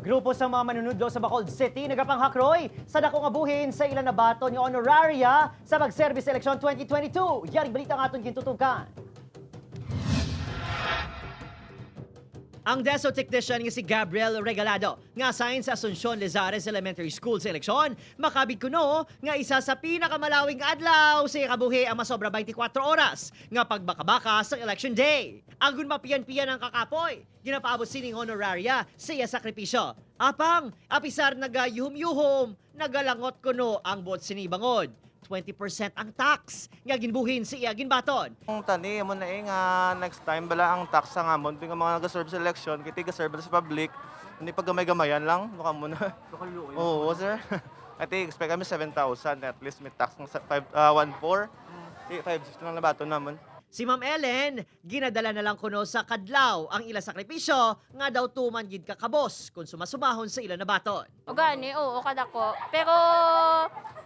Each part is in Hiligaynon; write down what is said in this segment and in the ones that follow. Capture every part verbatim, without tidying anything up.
Grupo sa mga manunudlo sa Bacolod City nagapanghakroy sa dako nga buhin sa ila nabaton nga honoraria sa pagserbi sa eleksyon twenty twenty-two. Yari balita ang aton gintutukan. Ang DESO technician nga si Gabriel Regalado, nga assign sa Asuncion Lizares Elementary School sa eleksyon, makabig kuno nga isa sa pinakamalawig nga adlaw sa iya kabuhi ang masobra twenty-four oras nga pagbakabaka sa election day. Agon mapian-pian ang kakapoy, ginapaabot sining honoraria sa iya sakripisyo. Apang, apisar nagayuhom-yuhom, nagalangot kuno ang buot sini bangod twenty percent ang tax nga ginbuhin sa iya ginbaton. Ang tani, amo na eh, nga next time bala ang tax sa ngamon, nga mga nagaserve sa eleksyon, kiti gaserve sa public, hindi paggamay-gamayan lang, baka mo na. Baka luoy. Oo, sir. Ati, expect kami seven thousand, at least may tax ng sa-, five, ah, one four. Di, five six lang nabaton namon. Si Ma'am Ellen, ginadala na lang kuno sa kadlaw ang ila sakripisyo nga daw tuman gid ka kabos kung sumasumahon sa ila nabaton. Ugani, oo, kadako. Pero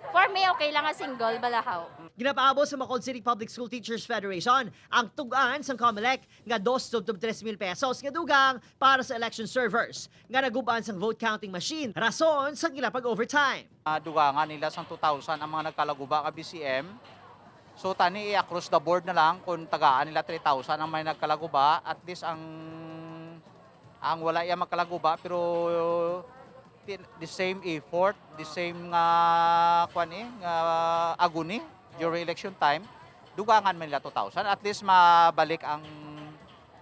for me, okay lang nga single, balahaw. Ginapaabot sa Bacolod City Public School Teachers Federation ang tug-an sang Comelec nga dos tubtob tres mil pesos nga dugang para sa election servers nga nagub-an sang vote counting machine rason sang ila pag-overtime. Ah, dugangan nila sang two thousand ang mga nagkalaguba nga B C M. So, tani, eh, across the board na lang kung tagaan nila three thousand ang may nagkalaguba, at least ang, ang wala iya magkalaguba, pero ti-, the same effort, the same nga, kwan eh, nga agony during election time, dugangan man nila two thousand. At least mabalik ang,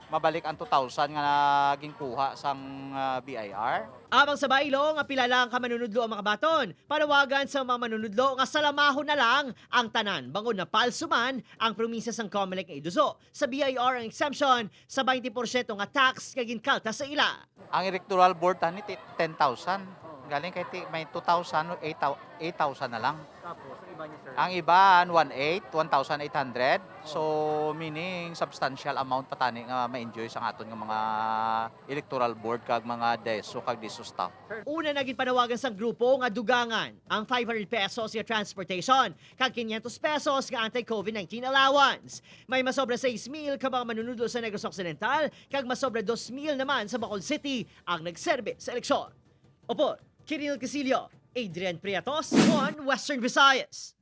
mabalik ang two thousand nga ginkuha sang, ah, B I R. Abang sa bailo nga pila lang ka manunudlo ang makabaton, panawagan sa mga manunudlo nga salamahon na lang ang tanan bangod na palso man ang promisya sang Comelec nga iduso sa B I R ang exemption sa twenty porsyento nga tax nga ginkalta sa ila. Ang electoral board tani ti ten thousand. Galing kay ti may two thousand, eight thou-, eight thousand na lang. Tapos, ang iba niya, sir? Ang iba, one eight, one thousand eight hundred. So, meaning, substantial amount pa tani nga ma-enjoy sa aton nga mga electoral board kag mga DESO kag DESO staff. Una na ginpanawagan sang grupo nga dugangan ang five hundred pesos nga transportation kag quinientos pesos nga anti-COVID nineteen allowance. May masobra sais mil ka mga manunudlo sa Negros Occidental kag masobra dos mil naman sa Bacolod City ang nagserbi sa eleksyon. Upod, Kiril Casillo, Adrian Priatos, One Western Visayas.